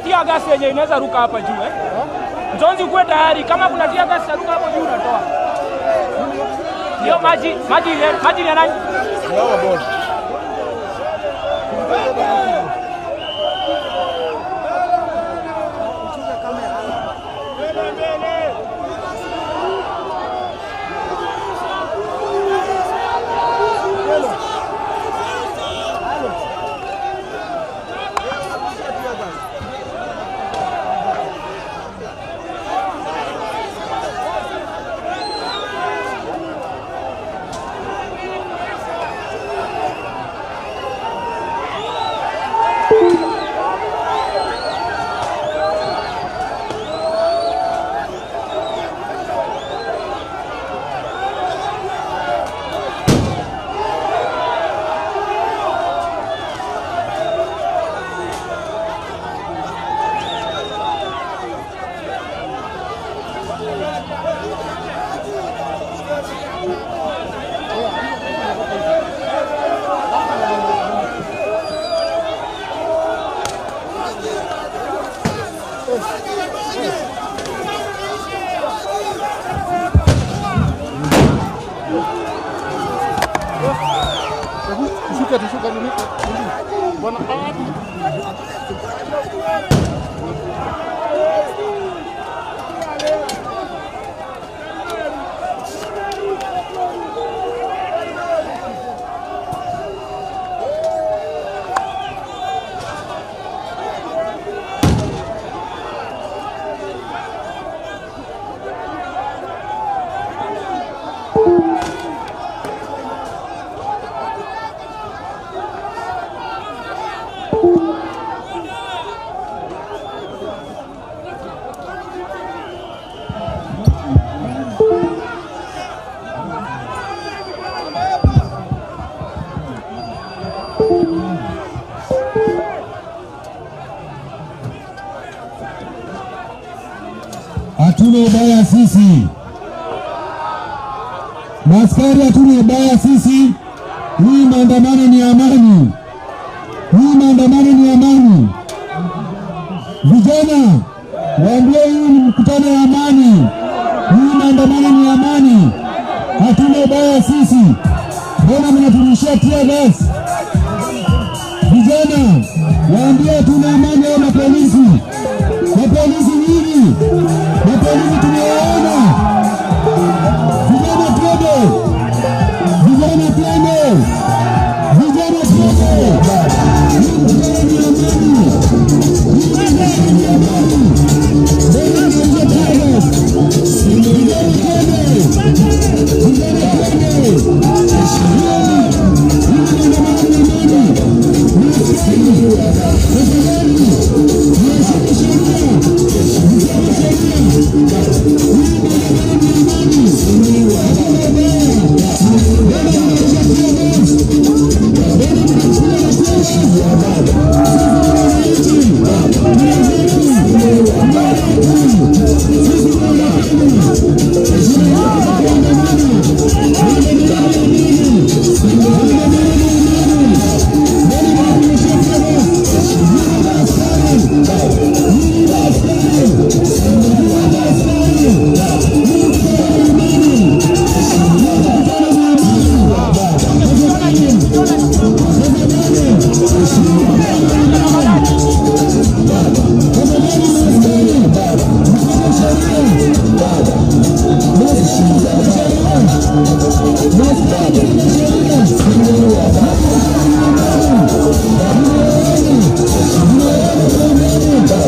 Tear gas yenye inaweza ruka hapa juu, eh? Nzonzi, ukuwe tayari kama kuna tear gas ruka hapo juu unatoa. Hiyo maji, maji ile, maji ni ya nani? Tushuke, tushuke nini? Bwana wapi? Hatuna ubaya sisi, maskari, hatuna ubaya sisi. Hii maandamano ni amani, hii maandamano ni amani. Vijana waambie hii ni mkutano wa amani, hii maandamano ni amani, hatuna ubaya sisi. Mbona mnaturushia tear gas? Vijana waambie hatuna amani. Hao mapolisi, mapolisi nyinyi, mapolisi tumewaona. Vijana twende, vijana twende, vijana twende. Hii mkutano ni amani, hii mkutano ni amani. Mbona mnaingia tear gas? Vijana twende, vijana twende. Hii maandamano ni amani. Tafadhali mheshimu sheria, mfuate sheria. Hii maandamano ni amani, hakuna ubaya. Mbona mnarusha tear gas? Mbona mnakuja na tear gas? Sisi ni wananchi, ni wenzetu, ni wetu. Sisi ni Wakenya, tuna haki za kuandamana. Maandamano ni amani, maandamano ni amani. Mbona mnaturushia tear gas? Nyinyi maaskari, nyinyi maaskari, nyinyi maaskari, hii mkutano ni amani, hii mkutano ni amani. Tafadhali, tafadhali, hii mkutano ni amani. Tafadhali maaskari, mfuate sheria. Maaskari, mfuate sheria. Maaskari, mfuate sheria. Hii mkutano ni amani. Tumeona, tumeona, tumeona,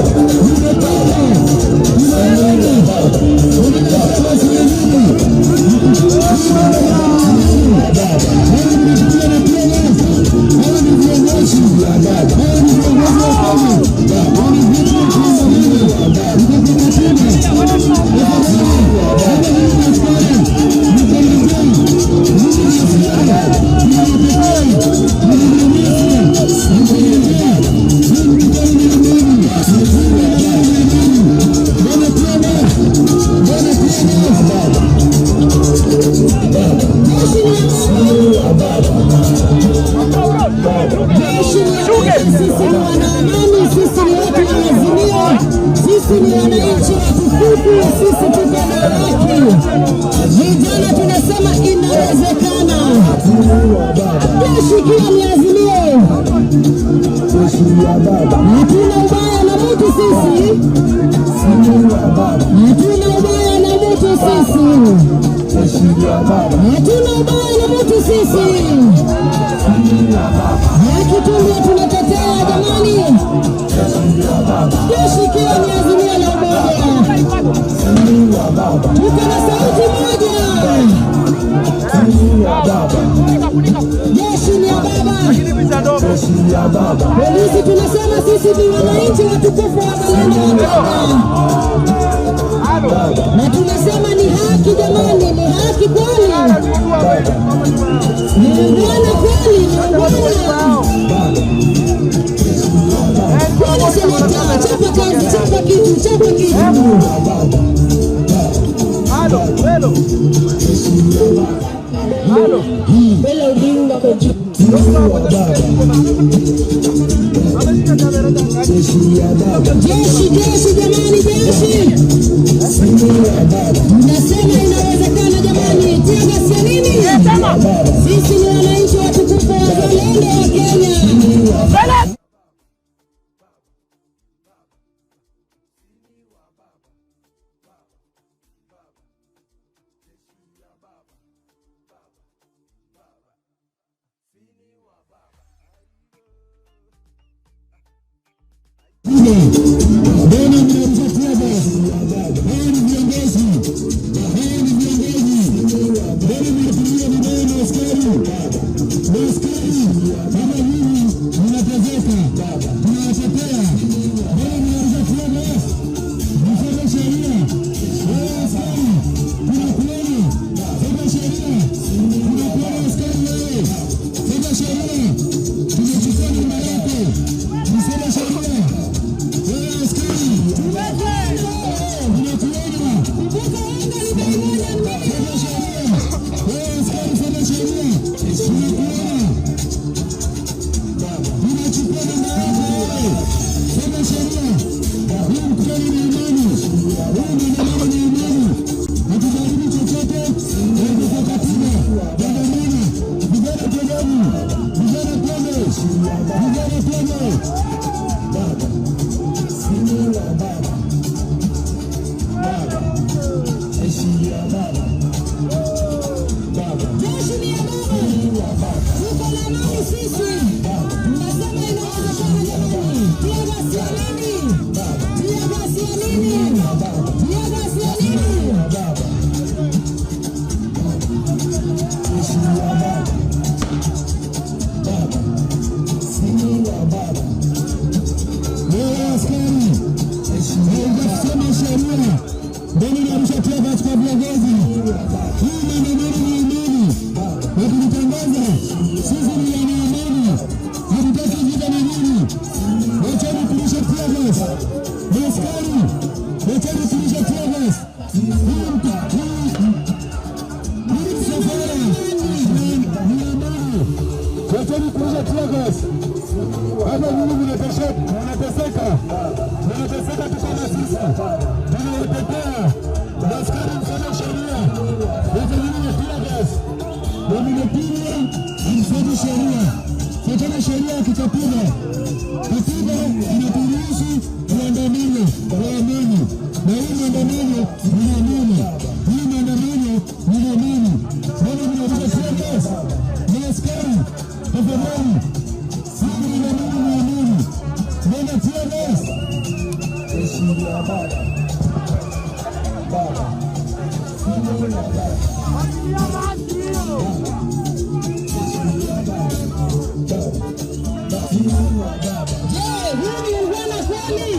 tumeona. Sisi ni wananchi watukufu, sisi tuko na haki. Vijana tunasema inawezekana. Jeshi ikiwa ni Azimio, hatuna ubaya na mtu sisi, hatuna ubaya na mtu sisi, hatuna ubaya na mtu sisi. Haki tu ndio tunatetea jamani. Jeshi ikiwa ni Azimio la Umoja, tuko na sauti moja. Jeshi ni ya baba. Polisi tunasema sisi ni wananchi watukufu wazalendo wa Kenya, na tunasema ni haki jamani, ni haki kweli, ni ungwana kweli, ni ungwana. Bwana seneta, chapa kazi, chapa kitu, chapa kitu. Halo, hello. Halo. Bela Odinga kwa juu. Jeshi, jeshi jamani, jeshi. Tunasema inawezekana jamani. Tear gas ya nini? Sisi ni wananchi watukufu wazalendo wa Kenya. Bela. Mbona mnarusha tear gas? Hawa ni viongozi, hawa ni viongozi. Mbona mnatumia vibaya maaskari? Maaskari kama nyinyi mnateseka, tunawatetea. Mbona mnarusha tear gas? Mfuate sheria. Wewe askari, tunakuona. Fuata sheria. Tunakuona askari wewe. Fuata sheria. Tumechukua namba yako. Mfuate sheria. Wewe askari, tunakuona. Kumbuka unga ni bei moja mbili. Fuata sheria. Wewe askari, fuata sheria. Tunakuona. Tunachukua namba yako wewe. Fuata sheria. Huu mkutano ni amani. Huu maandamano ni amani. Hatujaribu chochote. Tuko kwa katiba. Andamana. Vijana twendeni. Vijana twende. Vijana twende. Jeshi ni ya baba. Tuko na amani sisi. Tunasema inawezekana jamani. Tear gas ya nini? Tear gas ya nini? Tear gas ya nini? Wewe askari, haujasoma sheria. Mbona unarusha tear gas kwa viongozi? Hii maandamano ni amani. Na tulitangaza sisi ni wana amani. Hatutaki vita na nyinyi. Wacheni kurusha tear gas. Maaskari, wacheni kurusha tear gas. Hii msafara ni amani. Wacheni kurusha tear gas. Hapa nyinyi mnateseka, mnateseka, mnateseka tu kama sisi. Tunawatetea. Askari, mfuate sheria. Wote nyinyi ni tear gas. Na mnapigwa, hamfuati sheria. Fuatana sheria ya kikatiba. Katiba inaturuhusu tuandamane kwa amani, na hii maandamano ni amani. Hii maandamano ni amani. Mbona mnarusha tear gas? Maaskari, tafadhali. Hii maandamano ni amani. Mbona tear gas? Je, huu ni ungwana kweli?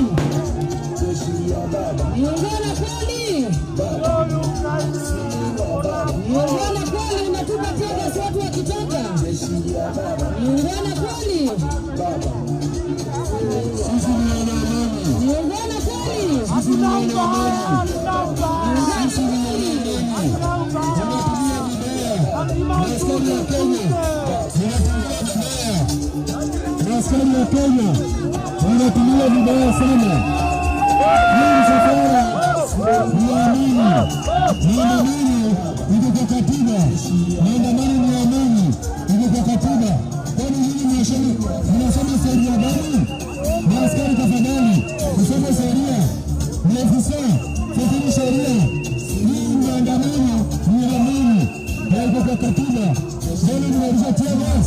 Ni ungwana kweli? Ni ungwana kweli unatupa tear gas watu wakitoka? Ni ungwana kweli? Sisi ni wana amani. Ni ungwana kweli? Sisi ni wana amani. Ni Sisi ni wana amani. Mnatumia vibaya. Maaskari wa Kenya, mnatumia vibaya. Maaskari wa Kenya, mnatumia vibaya sana. Hii Maandamano iko kwa katiba, maandamano ni amani, iko kwa katiba. Kwani nyinyi mnasoma sheria gani? Maaskari tafadhali, msome sheria. Maafisa, fuateni sheria. Hii maandamano ni amani na iko kwa katiba. Mbona mnarusha tear gas?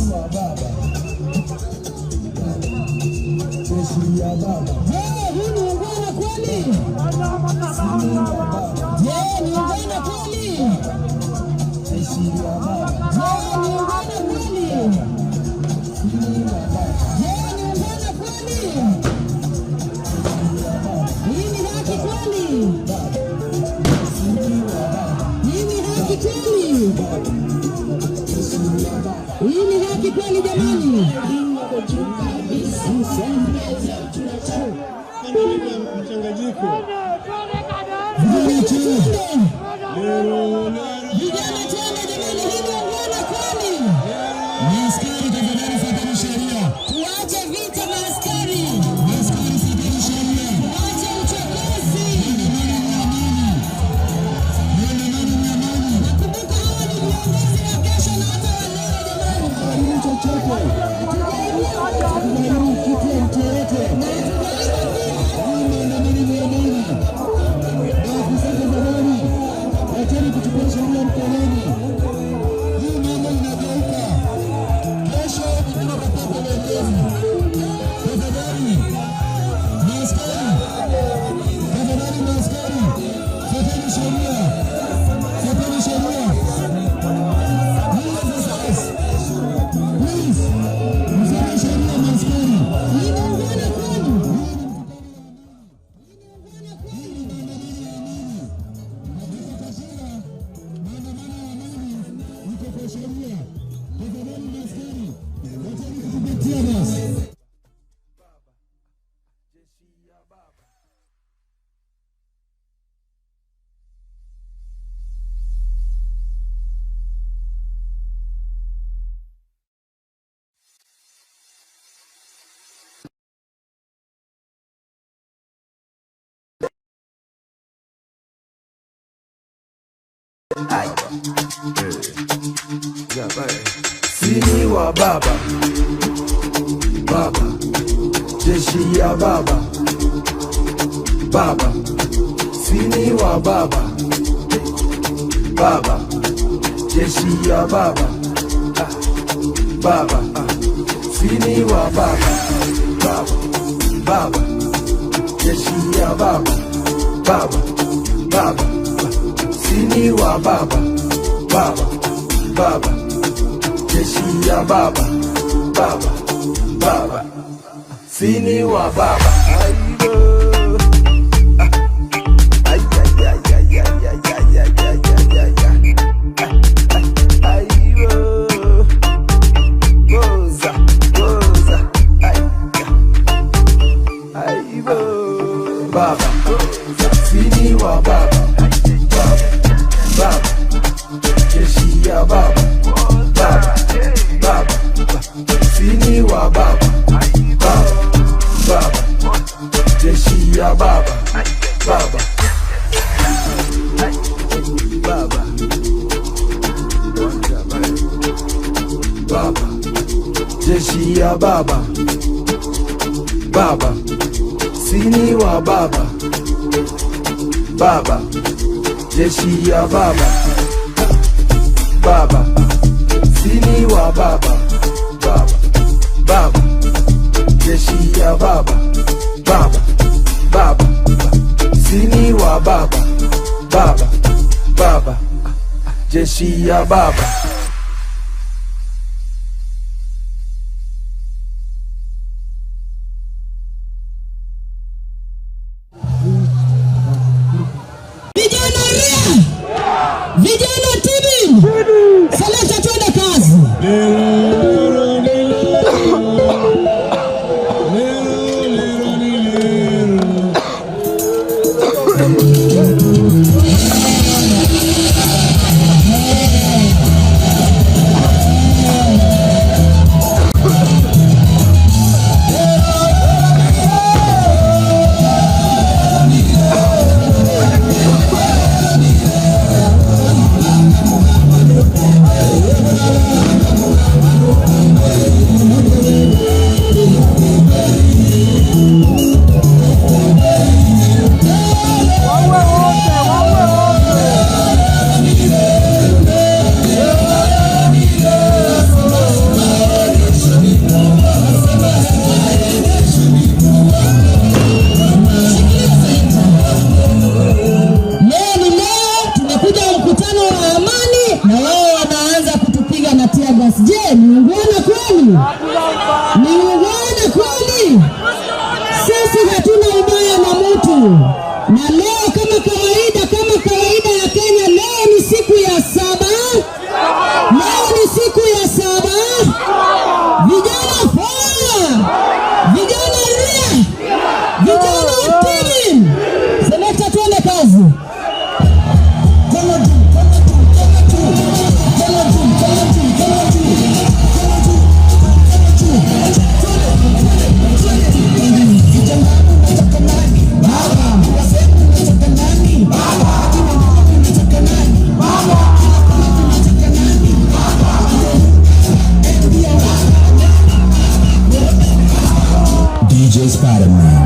Je, hii ni ungwana kweli? Je, ni ungwana kweli? Je, ni ungwana kweli? Je, ni ungwana kweli? Hii ni haki kweli? Hii ni haki kweli? Hii ni haki kweli jamani? Mchanganyiko. Vijana chini. Vijana twende jamani, hii ni ungwana kweli? Maaskari tafadhali, fuateni sheria. Tuache vita maaskari, Maaskari fuateni sheria. tuache uchokozi. Maandamano ni amani. Maandamano ni amani. Nakumbuka hawa ni viongozi wa kesho na hata wa leo jamani. Haribu chochote. Hatujaibia mtu Haribu kitu ya mtu yoyote. na hatujaiba pia. Hii maandamano ni amani. Maafisa tafadhali, wacheni kuchukua sheria mkononi. Hii mambo inageuka. Kesho wengine watakuwa kwa uongozi. Tafadhali, maaskari, tafadhali maaskari, fuateni sheria, fuateni sheria. You officers, please, mfuate sheria maaskari. Hii ni ungwana kweli? Hii ni ungwana kweli? Maandamano ya amani iko kwa sheria. Tafadhali maaskari, wacheni kutupa tear gas. Sini wa baba baba, jeshi ya baba baba, sini wa baba baba, jeshi ya baba baba, sini wa baba baba baba, jeshi ya baba baba baba, sini wa baba baba baba, jeshi ya baba baba baba, sini wa baba. Aibo. Ay, ay, ay, ay, ay, ay, ay, ay, ay, ay, ay, ay. Aibo. Goza, goza. Ay, aibo. Baba, sini wa baba baba baba, jeshi ya baba baba baba, sini wa baba baba baba, jeshi ya baba baba baba baba, jeshi ya baba baba, sini wa baba baba, jeshi ya baba baba, sini wa baba baba baba, jeshi ya baba baba baba, sini wa baba baba baba, jeshi ya baba. Vijana ria! Vijana tibi! Selekta, twende kazi. Lero, lero, lero, ni lero. Na leo kama kawaida ya Kenya, leo ni siku ya 7. Leo ni siku ya 7. Vijana fire! Vijana ria! Vijana timu! Selekta, tuende kazi. Mkono juu, mkono juu, mkono juu. Mkono juu, mkono juu, mkono juu. Mkono juu, mkono juu. Twende, twende, twende. Vijana mnataka nani? Baba. Wasema mnataka nani? Baba. Akina mama mnataka nani? Baba. Kila kona mnataka nani? Baba. Ndio. DJ Spider-Man.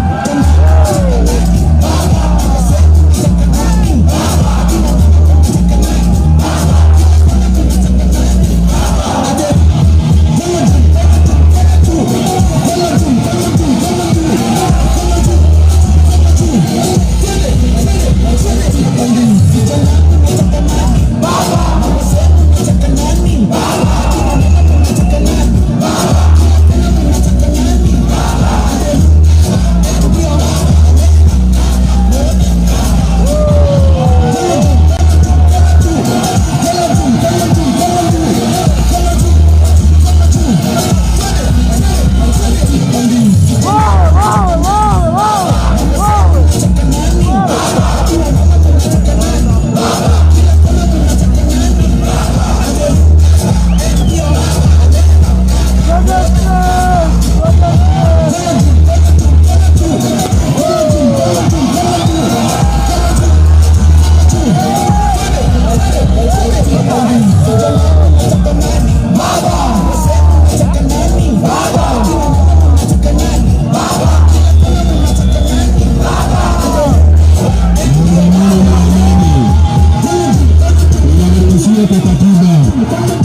Inaruhusiwa kwa katiba.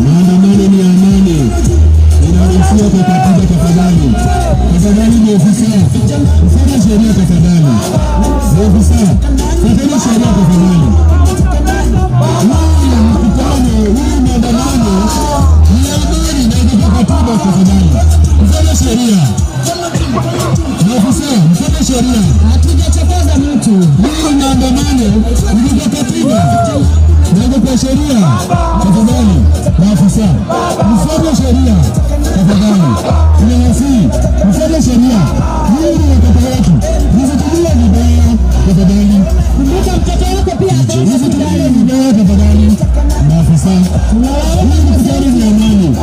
Maandamano ni amani. Inaruhusiwa kwa katiba tafadhali. Tafadhali maofisa, mfuate sheria tafadhali. Maofisa, fuateni sheria tafadhali. Huu mkutano, huu maandamano ni amani na iko kwa katiba tafadhali. Mfuate sheria. Maofisa, mfuate sheria. Hatujachokoza mtu. Hii maandamano iko kwa katiba na iko kwa sheria. Tafadhali maafisa, mfuate sheria tafadhali. Tunawasihi mfuate sheria. Hii ni watoto wetu, msitumie vibaya tafadhali. Kumbuka mtoto wako pia Msitumie vibaya tafadhali, maafisa. Hii mkutano ni amani.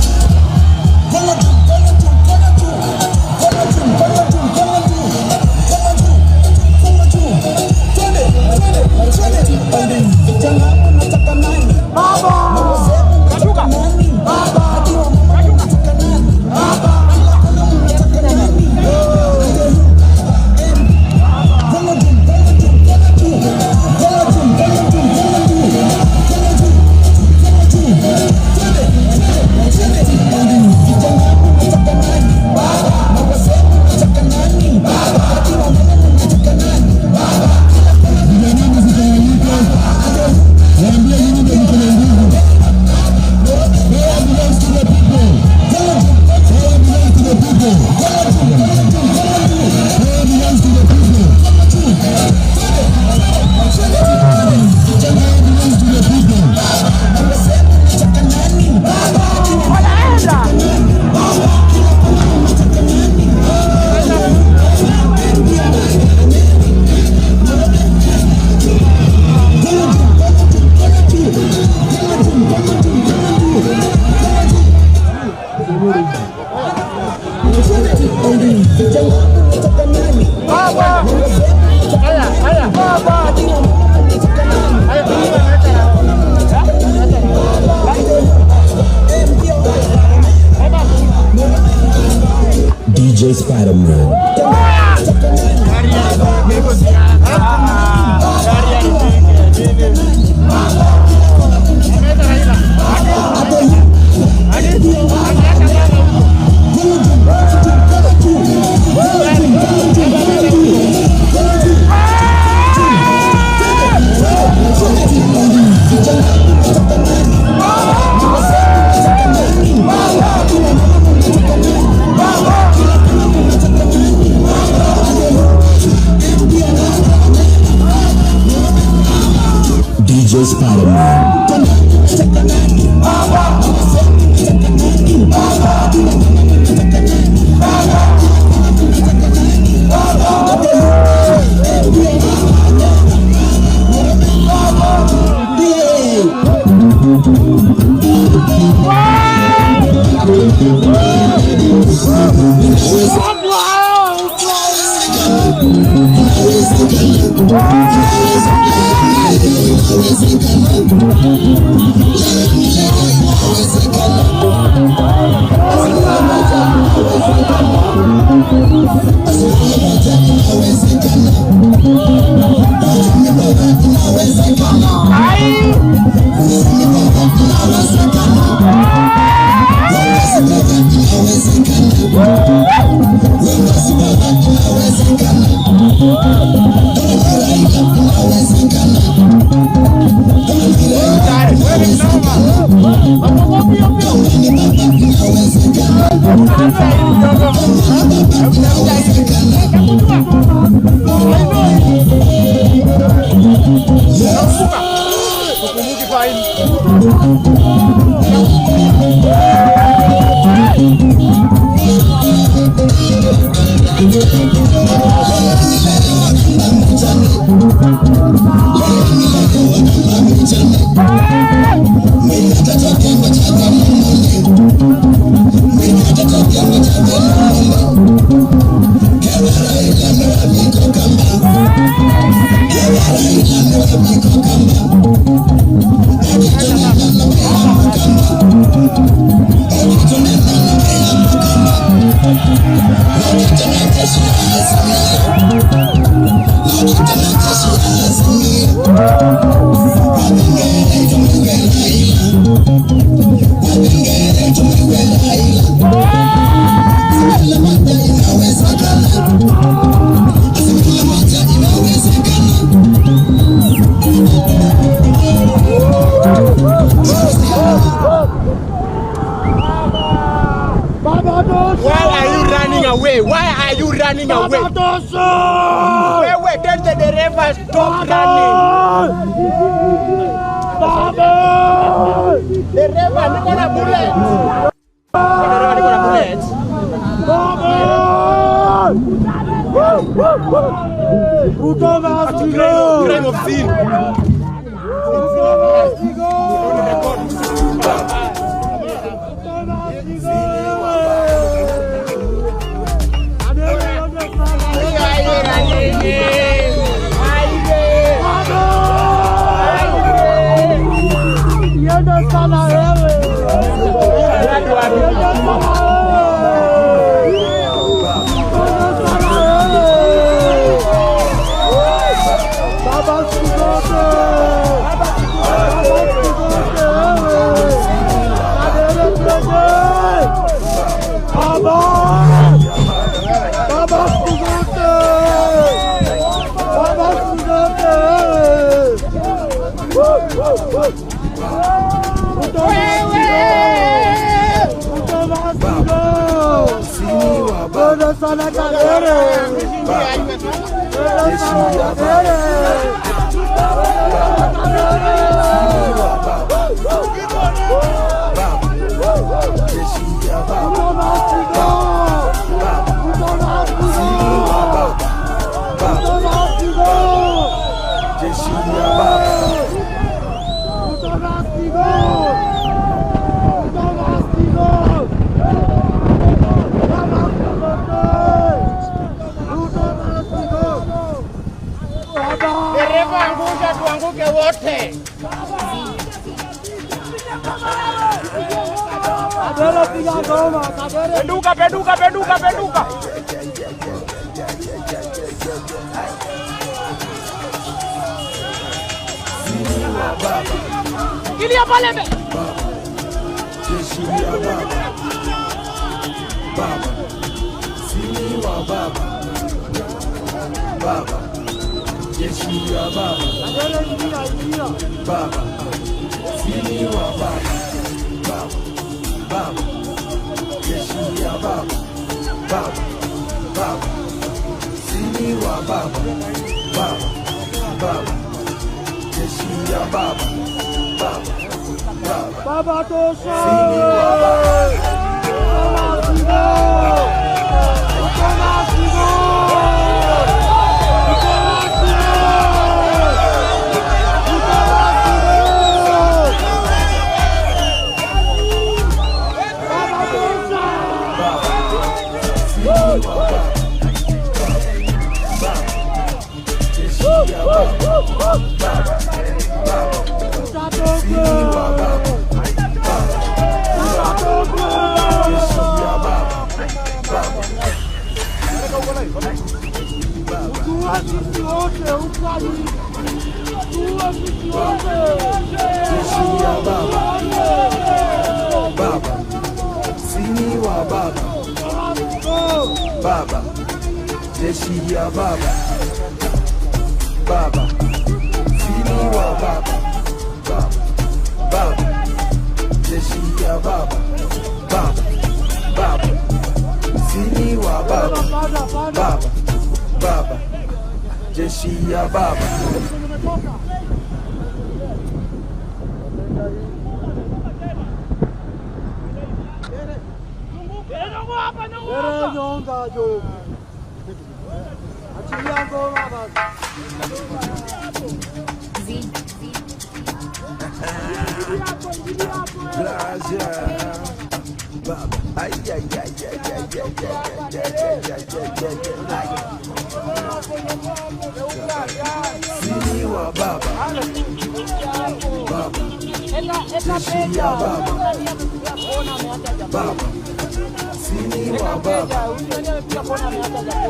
Mkono juu, mkono juu, mkono juu. Mkono juu, mkono juu, mkono juu. Mkono juu, mkono juu. Twende, twende, twende. Vijana mnataka nani? Baba. Na wazee mnataka nani? Baba. Hadi wamama mnataka nani? Baba. Kila kona mnataka nani? Mkono juu, mkono juu, mkono juu. Mkono juu, mkono juu, mkono juu. Mkono juu, mkono juu. Twende, twende, twende. Vijana mnataka nani? Baba. Na wazee mnataka nani? Baba. Hadi wamama mnataka nani? Baba. Kila kona Vijana msitawanyike, waambie nyinyi ndio mko na nguvu. Power belongs to the people. Power belongs to the people. Power belongs to the people. Power belongs to the people. Wanaenda. DJ Spider-Man. Vijana Why are you running away? Why are you running away? Wewe, tell the dereva stop running. Dereva, niko na bullet. Dereva, niko na bullet. Crime of scene. Dereva, angusha tuanguke wote. Penduka, penduka, penduka, penduka. Kilia pale mbele. Baba, jeshi ya baba, baba, sini wa baba, baba, baba, jeshi ya baba, baba, baba, sini wa baba, baba, baba, jeshi ya baba. Baba, ay ay ay ay ay ay ay ay ay ay ay ay. Sini wa baba, baba, jeshi ya baba, baba, sini wa baba,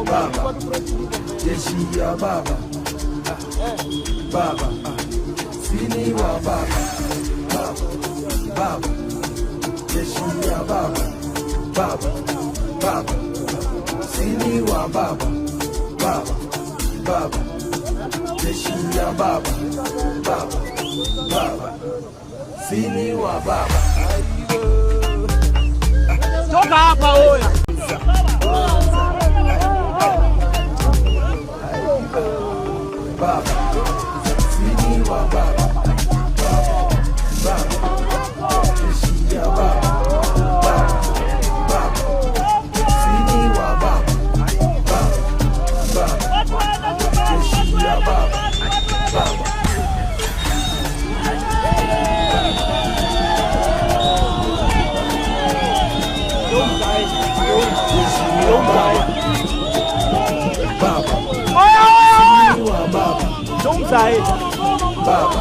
baba, jeshi ya baba, baba, sini wa baba, baba, baba, jeshi ya baba, baba, baba, sini wa baba, baba, baba, jeshi ya baba, baba, baba, sini wa baba. Toka hapa oya. Baba, sini wa baba, baba, jeshi ya baba, baba, baba, sini wa baba, baba, baba, jeshi ya baba, baba. Jeshi ya baba, baba, Oya oya oya. sini wa baba, Ndio msae. baba,